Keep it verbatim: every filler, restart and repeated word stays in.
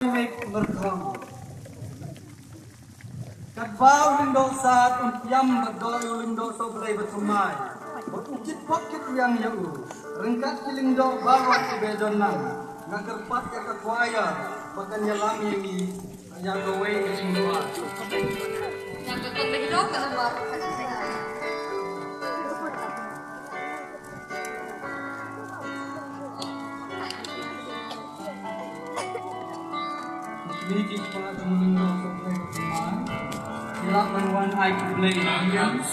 Mik Myrkhong. Katba u Lyngdoh Sad un ïam bad doi u Lyngdoh Sohblei Bathymmai, bad u kit pop kit riang ïa u, ryngkat ki lyngdoh baroh kiba don lang, nga kyrpad ïa ka choir ba kan ïalam ïa ngi ïa kawei ka jingduwai. Ni ki kpa ka muling ro so play ka man. Ki lap ban wan ai khublei ïa ki.